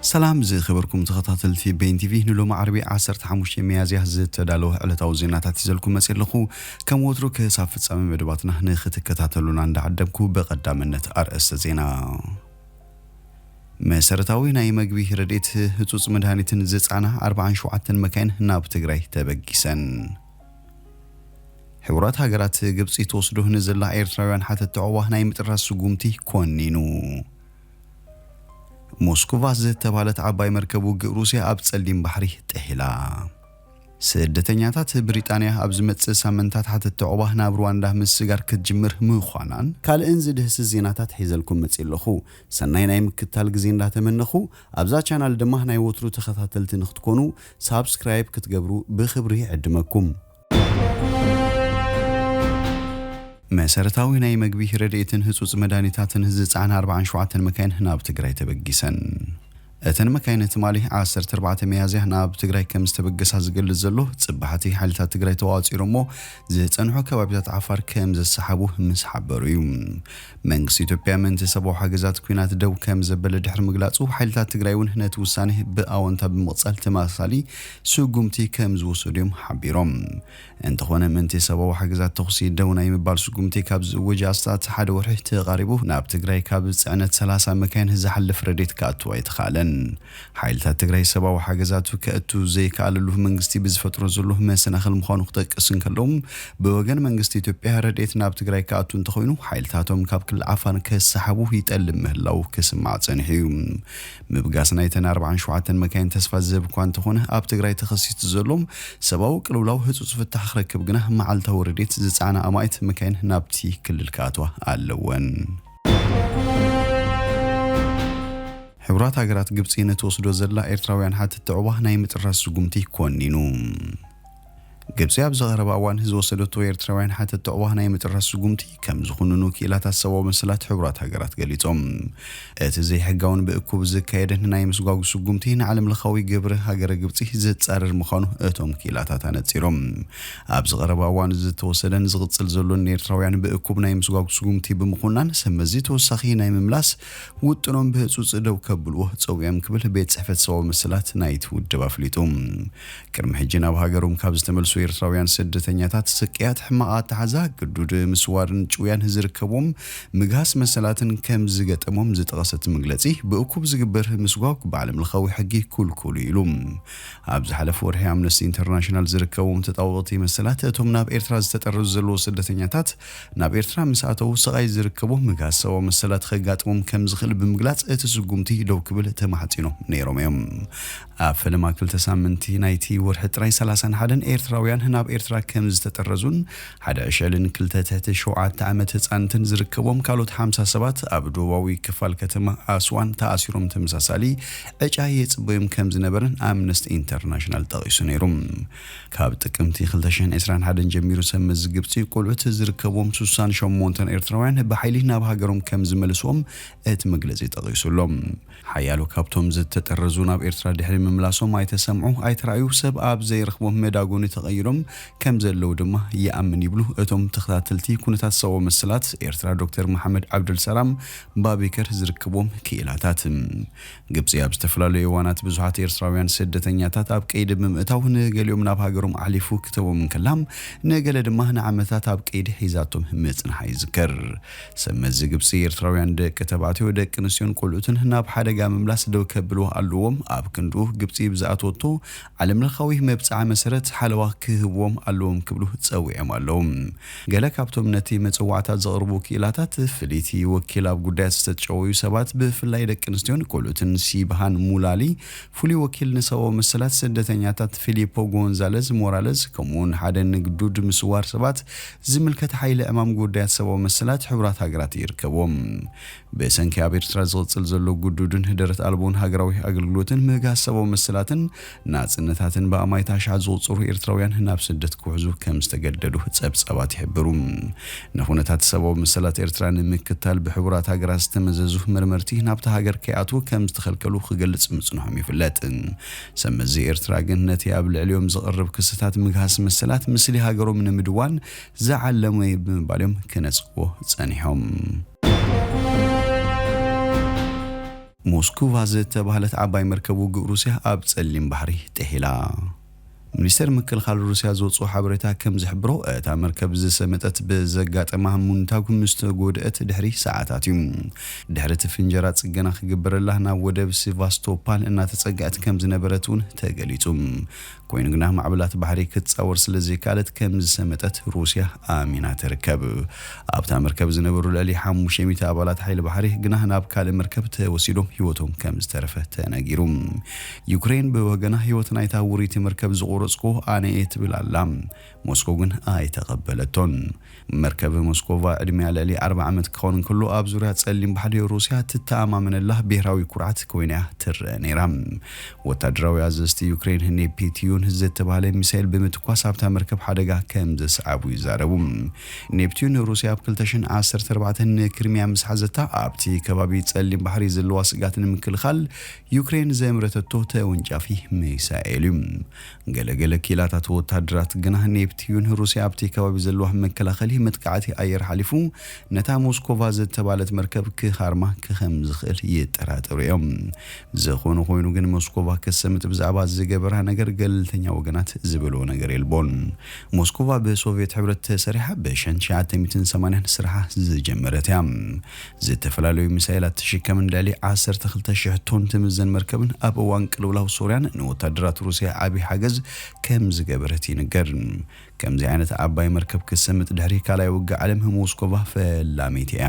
ሰላም ዝኸበርኩም ተኸታተልቲ ቤን ቲቪ፣ ንሎሚ ዓርቢ ዓሰርተ ሓሙሽተ ሚያዝያ ዝተዳለወ ዕለታዊ ዜናታት ሒዘልኩም መጺእ ኣለኹ። ከም ወትሩ ክሳብ ፍጻመ መደባትና ንኽትከታተሉና እንዳዓደምኩ፣ ብቐዳምነት ኣርእስተ ዜና። መሰረታዊ ናይ መግቢ ረድኤት፣ ህጹጽ መድሃኒትን ዝጻና ኣርባዓን ሸውዓተን መካይን ናብ ትግራይ ተበጊሰን። ሕቡራት ሃገራት፣ ግብጺ ትወስዶ ንዘላ ኤርትራውያን ሓተት ዑቕባ ናይ ምጥራዝ ስጉምቲ ኮኒኑ። ሞስኮቫ ዝተባህለት ዓባይ መርከብ ውግእ ሩስያ ኣብ ጸሊም ባሕሪ ጥሒላ። ስደተኛታት፣ ብሪጣንያ ኣብ ዝመጽእ ሳምንታት ሓተት ዑቕባ ናብ ሩዋንዳ ምስጋር ክትጅምር ምዃናን ካልእን ዝድህስስ ዜናታት ሒዘልኩም መጺእ ኣለኹ። ሰናይ ናይ ምክታል ግዜ እንዳተመነኹ፣ ኣብዛ ቻናል ድማ ናይ ወትሩ ተኸታተልቲ ንክትኮኑ ሳብስክራይብ ክትገብሩ ብኽብሪ ይዕድመኩም። መሰረታዊ ናይ መግቢ ረድኤትን ህጹጽ መድሃኒታትን ዝጸዓና ኣርባዓን ሸውዓተን መካይን ናብ ትግራይ ተበጊሰን። እተን መካይን ትማሊ ዓሰርተ ኣርባዕተ ሚያዝያ ናብ ትግራይ ከም ዝተበገሳ ዝገልጽ ዘሎ ጽባሕቲ፣ ሓይልታት ትግራይ ተዋፂሮሞ ዝጸንሑ ከባቢታት ዓፋር ከም ዘሰሓቡ ምስ ሓበሩ እዩ። መንግስቲ ኢትዮጵያ ምእንቲ ሰብኣዊ ሓገዛት ኲናት ደው ከም ዘበለ ድሕሪ ምግላጹ፣ ሓይልታት ትግራይ እውን ነቲ ውሳኔ ብኣወንታ ብምቕጻል ተመሳሳሊ ስጉምቲ ከም ዝወሰዱ እዮም ሓቢሮም። እንተኾነ፣ ምእንቲ ሰብኣዊ ሓገዛት ተኹሲ ደው ናይ ምባል ስጉምቲ ካብ ዝእወጅ ኣስታት ሓደ ወርሒ ተቓሪቡ፣ ናብ ትግራይ ካብ ጽዕነት ሰላሳ መካይን ዝሓልፍ ረድኤት ክኣቱ ኣይተኻእለን። ሓይልታት ትግራይ ሰብኣዊ ሓገዛቱ ከእቱ ዘይከኣለሉ መንግስቲ ብዝፈጥሮ ዘሎ መሰናኽል ምዃኑ ክጠቅስ እንከሎ፣ ብወገን መንግስቲ ኢትዮጵያ ረድኤት ናብ ትግራይ ክኣቱ እንተኾይኑ፣ ሓይልታቶም ካብ ክልል ዓፋር ከሰሓቡ ይጠልብ ምህላው ክስማዕ ጸኒሑ እዩ። ምብጋስ ናይተን ኣርባዓን ሸውዓተን መካይን ተስፋ ዝህብ እኳ እንተኾነ፣ ኣብ ትግራይ ተኸሲቱ ዘሎ ሰብኣዊ ቅልውላው ህጹጽ ፍታሕ ክረክብ ግና፣ መዓልታዊ ረድኤት ዝጸዓና ኣማኢት መካይን ናብቲ ክልል ክኣትዋ ኣለወን። ሕቡራት ሃገራት፣ ግብጺ ንትወስዶ ዘላ ኤርትራውያን ሓተት ዑቕባ ናይ ምጥራዝ ስጉምቲ ኮኒኑ። ግብጺ ኣብዚ ቀረባ እዋን ዝወሰደቶ ኤርትራውያን ሓተት ዑቕባ ናይ ምጥራዝ ስጉምቲ ከም ዝኹንኑ ክኢላታት ሰብኣዊ መሰላት ሕቡራት ሃገራት ገሊጾም። እቲ ዘይሕጋውን ብእኩብ ዝካየድን ናይ ምስጓጉ ስጉምቲ ንዓለም ለኻዊ ግብሪ ሃገረ ግብጺ ዝጻረር ምዃኑ እቶም ክኢላታት ኣነጺሮም። ኣብዚ ቀረባ እዋን ዝተወሰደን ዝቕጽል ዘሎን ንኤርትራውያን ብእኩብ ናይ ምስጓጉ ስጉምቲ ብምኹናን፣ ሰመዚ ተወሳኺ ናይ ምምላስ ውጥኖም ብህጹጽ ደው ከብልዎ ጸዊዖም ክብል ቤት ጽሕፈት ሰብኣዊ መሰላት ናይቲ ውድብ ኣፍሊጡ። ቅድሚ ሕጂ ናብ ሃገሮም ካብ ዝተመልሱ ኤርትራውያን ስደተኛታት፣ ስቅያት፣ ሕማቕ ኣተሓዛ፣ ግዱድ ምስዋርን ጭውያን ዝርከቦም ምግሃስ መሰላትን ከም ዝገጠሞም ዝጠቐሰ እቲ መግለጺ፣ ብእኩብ ዝግበር ምስጓግ ብዓለም ለኻዊ ሕጊ ክልኩል እዩ ኢሉ። ኣብ ዝሓለፈ ወርሒ ኣምነስቲ ኢንተርናሽናል ዝርከቦም ተጣበቕቲ መሰላት፣ እቶም ናብ ኤርትራ ዝተጠረዙ ዘለዉ ስደተኛታት ናብ ኤርትራ ምስ ኣተዉ ስቓይ ዝርከቦ ምግሃስ ሰብኣዊ መሰላት ከጋጥሞም ከም ዝኽእል ብምግላጽ፣ እቲ ስጉምቲ ደው ክብል ተማሕጺኖም ነይሮም እዮም። ኣብ ፈለማ ክልተ ሳምንቲ ናይቲ ወርሒ ጥራይ ሰላሳን ሓደን ኤርትራውያን ናብ ኤርትራ ከም ዝተጠረዙን፣ ሓደ ዕሸልን ክልተ ትሕቲ ሸውዓተ ዓመት ህጻንትን ዝርከቦም ካልኦት ሓምሳ ሰባት ኣብ ደቡባዊ ክፋል ከተማ ኣስዋን ተኣሲሮም ተመሳሳሊ ዕጫ ይጽበዮም ከም ዝነበረን ኣምነስቲ ኢንተርናሽናል ጠቒሱ ነይሩ። ካብ ጥቅምቲ ክልተ ሽሕን ዕስራን ሓደን ጀሚሩ፣ ሰብ መዚ ግብጺ ቆልዑት ዝርከቦም ስሳን ሸሞንተን ኤርትራውያን ብሓይሊ ናብ ሃገሮም ከም ዝመልስዎም እቲ መግለጺ ጠቒሱ ኣሎ። ሓያሎ ካብቶም ዝተጠረዙ ናብ ኤርትራ ድሕሪ ምምላሶም ኣይተሰምዑ፣ ኣይተራእዩ፣ ሰብ ኣብ ዘይረኽቦም መዳጎኒ ተቐይሮም ከም ዘለዉ ድማ ይኣምን ይብሉ እቶም ተኸታተልቲ ኩነታት ሰብኣዊ መሰላት ኤርትራ ዶክተር መሓመድ ዓብዱልሰላም ባቢከር ዝርከቦም ክኢላታት። ግብጺ ኣብ ዝተፈላለዩ እዋናት ብዙሓት ኤርትራውያን ስደተኛታት ኣብ ቀይዲ ብምእታው፣ ንገሊኦም ናብ ሃገሮም ኣሕሊፉ ክተዎም እንከላ፣ ንገለ ድማ ንዓመታት ኣብ ቀይዲ ሒዛቶም ምጽንሓ ይዝከር። ሰብ መዚ ግብጺ፣ ኤርትራውያን ደቂ ተባዕትዮ፣ ደቂ ኣንስትዮን ቆልዑትን ናብ ሓደጋ ምምላስ ደው ከብልዎ ኣለዎም፣ ኣብ ክንድኡ ግብጺ ብዝኣተወቶ ዓለም ለኻዊ መብጽዓ መሰረት ሓለዋ ክህብዎም ኣለዎም ክብሉ ጸዊዖም ኣለዉ። ገለ ካብቶም ነቲ መጸዋዕታ ዘቕርቡ ክኢላታት፣ ፍልይቲ ወኪል ኣብ ጉዳያት ዝተጨወዩ ሰባት፣ ብፍላይ ደቂ ኣንስትዮን ቆልዑትን ሲብሃን ሙላሊ፣ ፍሉይ ወኪል ንሰብኣዊ መሰላት ስደተኛታት ፊሊፖ ጎንዛለዝ ሞራለዝ፣ ከምኡውን ሓደ ንግዱድ ምስዋር ሰባት ዝምልከት ሓይሊ ዕማም ጉዳያት ሰብኣዊ መሰላት ሕቡራት ሃገራት ይርከብዎም። ብሰንኪ ኣብ ኤርትራ ዝቕጽል ዘሎ ግዱድን ደረት ኣልቦን ሃገራዊ ኣገልግሎትን ምህጋስ ሰብኣዊ መሰላትን ናጽነታትን፣ ብኣማኢት ኣሽሓት ዝቑጸሩ ኤርትራውያን ናብ ስደት ክውሕዙ ከም ዝተገደዱ ጸብጻባት ይሕብሩ። ንኹነታት ሰብኣዊ መሰላት ኤርትራ ንምክታል ብሕቡራት ሃገራት ዝተመዘዙ መርመርቲ ናብታ ሃገር ከይኣትዉ ከም ዝተኸልከሉ ክገልጽ ምጽንሖም ይፍለጥ። ሰብ መዚ ኤርትራ ግን ነቲ ኣብ ልዕሊኦም ዝቐርብ ክስታት ምግሃስ መሰላት፣ ምስሊ ሃገሮም ንምድዋን ዝዓለመ እዩ ብምባል እዮም ክነጽግዎ ጸኒሖም። ሞስኮቫ ዝተባህለት ዓባይ መርከብ ውግእ ሩስያ ኣብ ጸሊም ባሕሪ ጥሒላ። ሚኒስተር ምክልኻል ሩስያ ዘውፅኦ ሓበሬታ ከም ዝሕብሮ፣ እታ መርከብ ዝሰመጠት ብዘጋጠማ ሙንታጉ ምስ ተጎድአት ድሕሪ ሰዓታት እዩ። ድሕሪ እቲ ፍንጀራ ጽገና ክግበረላ ናብ ወደብ ሲቫስቶፓል እናተጸግዐት ከም ዝነበረት እውን ተገሊጹ። ኮይኑ ግና ማዕበላት ባሕሪ ክትጻወር ስለ ዘይከኣለት ከም ዝሰመጠት ሩስያ ኣሚና ትርከብ። ኣብታ መርከብ ዝነበሩ ልዕሊ ሓሙሽተ ሚእቲ ኣባላት ሓይሊ ባሕሪ ግና ናብ ካልእ መርከብ ተወሲዶም ህይወቶም ከም ዝተረፈ ተነጊሩ። ዩክሬን ብወገና ህይወት ናይታ ውሪቲ መርከብ ዝቆረጽኩ ኣነ እየ ትብል ኣላ። ሞስኮ ግን ኣይተቐበለቶን። መርከብ ሞስኮቫ ዕድሜያ ልዕሊ ኣርባ ዓመት ክኸውን እንከሎ ኣብ ዙርያ ጸሊም ባሕሪ ሩስያ ትተኣማመነላ ብሄራዊ ኩርዓት ኮይና እያ ትረአ ነይራ። ወታደራዊ ኣዘዝቲ ዩክሬን ኔፕቲዩን ዝተባህለ ሚሳይል ብምትኳስ ኣብታ መርከብ ሓደጋ ከም ዘስዓቡ ይዛረቡ። ኔፕቲዩን ሩስያ ኣብ ክልተ ሽሕን ዓሰርተ ኣርባዕተን ንክሪሚያ ምስ ሓዘታ ኣብቲ ከባቢ ጸሊም ባሕሪ ዘለዋ ስግኣት ንምክልኻል ዩክሬን ዘምረተቶ ተወንጫፊ ሚሳኤል እዩ። ገለገለ ክኢላታት ወታደራት ግና ኔፕቲዩን ሩስያ ኣብቲ ከባቢ ዘለዋ መከላኸሊ መጥቃዕቲ ኣየር ሓሊፉ ነታ ሞስኮቫ ዝተባለት መርከብ ክሃርማ ከም ዝኽእል ይጠራጠሩ እዮም። ዝኾነ ኮይኑ ግን ሞስኮቫ ከሰምጥ ብዛዕባ ዝገበራ ነገር ገለልተኛ ወገናት ዝበልዎ ነገር የልቦን። ሞስኮቫ ብሶቪየት ሕብረት ተሰሪሓ ብሽሕን ትሽዓተ ሚእትን ሰማንያን ስርሓ ዝጀመረት እያ። ዝተፈላለዩ ሚሳይላት ትሽከምን ልዕሊ ዓሰርተ ክልተ ሽሕ ቶን ትምዘን መርከብን ኣብ እዋን ቅልውላው ሶርያን ንወታደራት ሩስያ ዓቢ ሓገዝ ከም ዝገበረት ይንገር። ከምዚ ዓይነት ዓባይ መርከብ ክሰምጥ ድሕሪ ካልኣይ ውግእ ዓለም ሞስኮቫ ፈላሚት እያ።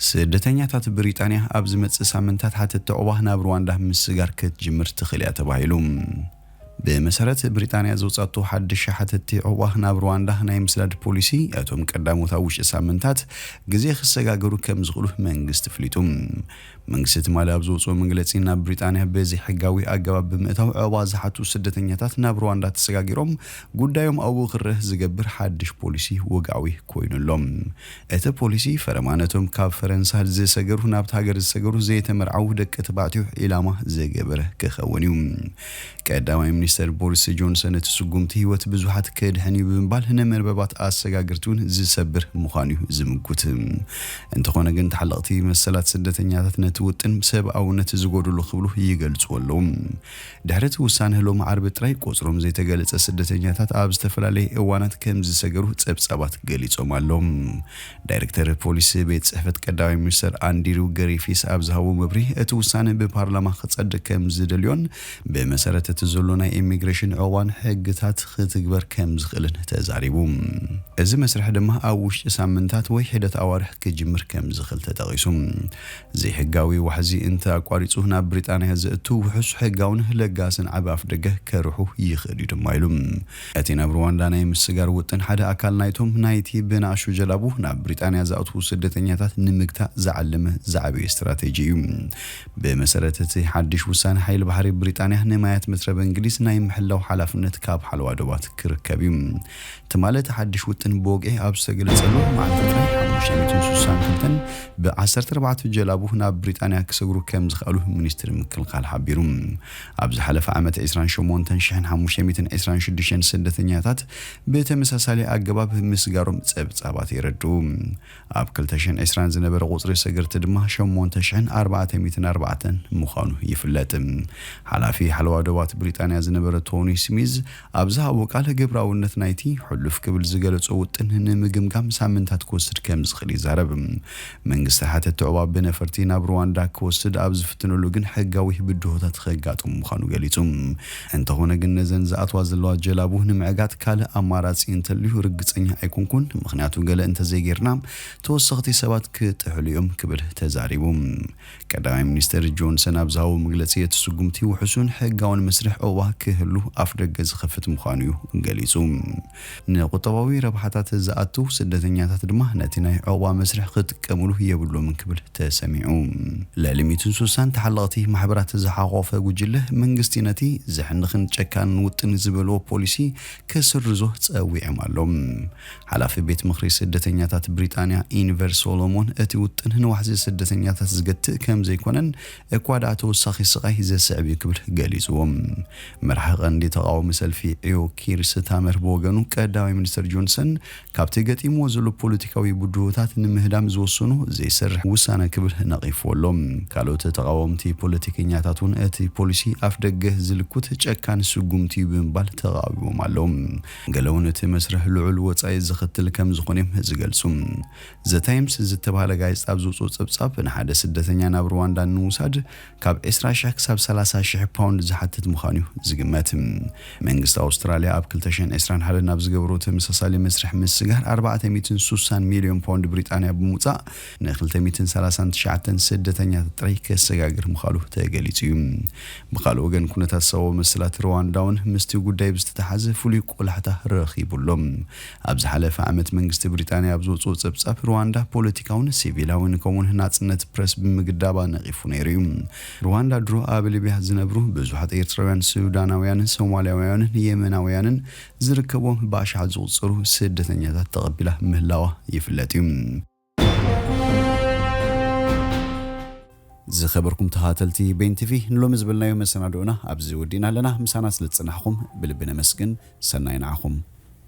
ስደተኛታት ብሪጣንያ ኣብ ዝመጽእ ሳምንታት ሓተትቲ ዑቕባ ናብ ሩዋንዳ ምስጋር ክትጅምር ትኽእል እያ ተባሂሉ። ብመሰረት ብሪጣንያ ዘውጻቶ ሓድሽ ሓተትቲ ዑቕባ ናብ ሩዋንዳ ናይ ምስዳድ ፖሊሲ፣ እቶም ቀዳሞት ኣብ ውሽጢ ሳምንታት ግዜ ክሰጋገሩ ከም ዝኽእሉ መንግስቲ ኣፍሊጡ። መንግስቲ ትማሊ ኣብ ዘውጽኦ መግለጺ፣ ናብ ብሪጣንያ ብዘይሕጋዊ ኣገባብ ብምእታው ዑቕባ ዝሓቱ ስደተኛታት ናብ ሩዋንዳ ተሰጋጊሮም ጉዳዮም ኣብኡ ክረህ ዝገብር ሓድሽ ፖሊሲ ወግዓዊ ኮይኑ ኣሎ። እቲ ፖሊሲ ፈረማ ነቶም ካብ ፈረንሳ ዝሰገሩ፣ ናብቲ ሃገር ዝሰገሩ ዘይተመርዓዉ ደቂ ተባዕትዮ ዒላማ ዝገበረ ክኸውን እዩ። ቀዳማይ ሚኒስተር ቦሪስ ጆንሰን እቲ ስጉምቲ ህይወት ብዙሓት ከድሕን እዩ ብምባል ንመርበባት ኣሰጋግርቲ እውን ዝሰብር ምዃኑ እዩ ዝምጉት። እንተኾነ ግን ተሓለቕቲ መሰላት ስደተኛታት ነቲ ውጥን ሰብኣውነት ዝጎድሎ ክብሉ ይገልጽዎ ኣለዉ። ድሕሪ እቲ ውሳነ ሎሚ ዓርቢ ጥራይ ቁጽሮም ዘይተገለጸ ስደተኛታት ኣብ ዝተፈላለየ እዋናት ከም ዝሰገሩ ጸብጻባት ገሊጾም ኣለዉ። ዳይሬክተር ፖሊስ ቤት ጽሕፈት ቀዳማይ ሚኒስተር ኣንድሪው ገሪፊስ ኣብ ዝሃቦ መብርሂ፣ እቲ ውሳነ ብፓርላማ ክጸድቅ ከም ዝደልዮን ብመሰረት እቲ ዘሎ ናይ ኢሚግሬሽን ዕቕባን ሕግታት ክትግበር ከም ዝኽእልን ተዛሪቡ። እዚ መስርሕ ድማ ኣብ ውሽጢ ሳምንታት ወይ ሒደት ኣዋርሕ ክጅምር ከም ዝኽእል ተጠቒሱ። ዘይሕጋዊ ዋሕዚ እንተ ኣቋሪጹ ናብ ብሪጣንያ ዘእቱ ውሑስ ሕጋውን ለጋስን ዓቢ ኣፍደገ ከርሑ ይኽእል እዩ ድማ ኢሉ። እቲ ናብ ሩዋንዳ ናይ ምስጋር ውጥን ሓደ ኣካል ናይቶም ናይቲ ብንኣሽቱ ጀላቡ ናብ ብሪጣንያ ዝኣትዉ ስደተኛታት ንምግታእ ዝዓለመ ዝዓበየ ስትራቴጂ እዩ። ብመሰረት እቲ ሓድሽ ውሳነ፣ ሓይሊ ባሕሪ ብሪጣንያ ንማያት መትረብ እንግሊዝ ናይ ምሕላው ሓላፍነት ካብ ሓለዋ ዶባት ክርከብ እዩ። ትማሊ እቲ ሓድሽ ውጥን ብወግዒ ኣብ ዝተገለጸሉ መዓልቲ ጥራይ ሓሙሽተ ሚእትን ስሳን ክልተን ብ ዓሰርተ ኣርባዕተ ጀላቡ ናብ ብሪጣንያ ክሰግሩ ከም ዝኽኣሉ ሚኒስትሪ ምክልኻል ሓቢሩ። ኣብ ዝሓለፈ ዓመት ዕስራን ሸሞንተን ሽሕን ሓሙሽተ ሚእትን ዕስራን ሽዱሽተን ስደተኛታት ብተመሳሳሊ ኣገባብ ምስጋሮም ጸብጻባት የረድኡ። ኣብ ክልተ ሽሕን ዕስራን ዝነበረ ቁጽሪ ሰገርቲ ድማ ሸሞንተ ሽሕን ኣርባዕተ ሚእትን ኣርባዕተን ምዃኑ ይፍለጥ። ሓላፊ ሓለዋ ዶባት ብሪጣንያ ዝነበረ ቶኒ ስሚዝ ኣብ ዝሃቦ ቃል፣ ግብራውነት ናይቲ ሕሉፍ ክብል ዝገለጾ ውጥን ንምግምጋም ሳምንታት ክወስድ ከም ዝኽእል ይዛረብ። መንግስቲ ሓተቲ ዑቕባ ብነፈርቲ ናብ ሩዋንዳ ክወስድ ኣብ ዝፍትነሉ ግን ሕጋዊ ብድሆታት ከጋጥሙ ምዃኑ ገሊጹ። እንተኾነ ግን ነዘን ዝኣትዋ ዘለዋ ጀላቡ ንምዕጋት ካልእ ኣማራጺ እንተልዩ ርግጸኛ ኣይኮንኩን፣ ምኽንያቱ ገለ እንተዘይጌርና ተወሰኽቲ ሰባት ክጥሕሉ እዮም ክብል ተዛሪቡ። ቀዳማይ ሚኒስትር ጆንሰን ኣብ ዝሃቦ መግለጺ፣ እቲ ስጉምቲ ውሑሱን ሕጋውን መስርሕ ዑቕባ ክህሉ ኣፍደገ ዝኸፍት ምዃኑ እዩ ገሊጹ። ንቁጠባዊ ረብሓታት ዝኣቱ ስደተኛታት ድማ ነቲ ናይ ዑቕባ መስርሕ ክጥቀምሉ የብሎምን ክብል ተሰሚዑ። ልዕሊ ሚእትን ስሳን ተሓለቕቲ ማሕበራት ዝሓቖፈ ጉጅለ መንግስቲ ነቲ ዘሕንኽን ጨካንን ውጥን ዝበልዎ ፖሊሲ ክስርዞ ጸዊዖም ኣሎ። ሓላፊ ቤት ምኽሪ ስደተኛታት ብሪጣንያ ኢንቨር ሶሎሞን እቲ ውጥን ንዋሕዚ ስደተኛታት ዝገትእ ከም ዘይኮነን እኳ ደኣ ተወሳኺ ስቓይ ዘስዕብ እዩ ክብል ገሊጽዎ። መራሒ ቀንዲ ተቓዋሚ ሰልፊ ዕዮ ኪር ስታመር ብወገኑ ቀዳማይ ሚኒስትር ጆንሰን ካብቲ ገጢምዎ ዘሎ ፖለቲካዊ ብድሆታት ታት ንምህዳም ዝወሰኑ ዘይሰርሕ ውሳነ ክብል ነቒፍዎ ኣሎ። ካልኦት ተቓወምቲ ፖለቲከኛታት እውን እቲ ፖሊሲ ኣፍ ደገ ዝልኩት ጨካን ስጉምቲ እዩ ብምባል ተቓዊሞም ኣለዉ። ገለ እውን እቲ መስርሕ ልዑል ወጻኢ ዘኸትል ከም ዝኾነ እዮም ዝገልጹ። ዘ ታይምስ ዝተባህለ ጋዜጣ ኣብ ዝውፅኦ ጸብጻብ ንሓደ ስደተኛ ናብ ሩዋንዳ ንምውሳድ ካብ ዕስራ ሽሕ ክሳብ ሰላሳ ሽሕ ፓውንድ ዝሓትት ምዃኑ እዩ ዝግመት። መንግስቲ ኣውስትራልያ ኣብ ክልተ ሽሕን ዕስራን ሓደን ናብ ዝገበሮ ተመሳሳሊ መስርሕ ምስጋር ኣርባዕተ ሚእትን ሱሳን ሚልዮን ፓውንድ ብሪጣንያ ብምውፃእ ንክልተ ሚእትን ሰላሳን ትሽዓተን ስደተኛታት ጥራይ ከሰጋግር ምዃሉ ተገሊጹ እዩ። ብኻልእ ወገን ኩነታት ሰብኣዊ መሰላት ሩዋንዳ እውን ምስቲ ጉዳይ ብዝተተሓዘ ፍሉይ ቆላሕታ ረኺቡ ኣሎ። ኣብ ዝሓለፈ ዓመት መንግስቲ ብሪጣንያ ኣብ ዝወፅኦ ጸብጻብ ሩዋንዳ ፖለቲካውን ሲቪላውን ከምኡውን ናጽነት ፕረስ ብምግዳባ ነቒፉ ነይሩ እዩ። ሩዋንዳ ድሮ ኣብ ሊብያ ዝነብሩ ብዙሓት ኤርትራውያን፣ ሱዳናውያንን ሶማሊያውያንን የመናውያንን ዝርከብዎም ብኣሽሓት ዝቑጸሩ ስደተኛታት ተቐቢላ ምህላዋ ይፍለጥ እዩ። ዝኸበርኩም ተኸታተልቲ ቤን ቲቪ፣ ንሎሚ ዝበልናዮ መሰናድኦና ኣብዚ ወዲእና ኣለና። ምሳና ስለ ዝጸናሕኩም ብልቢ ነመስግን። ሰናይ ንዓኹም።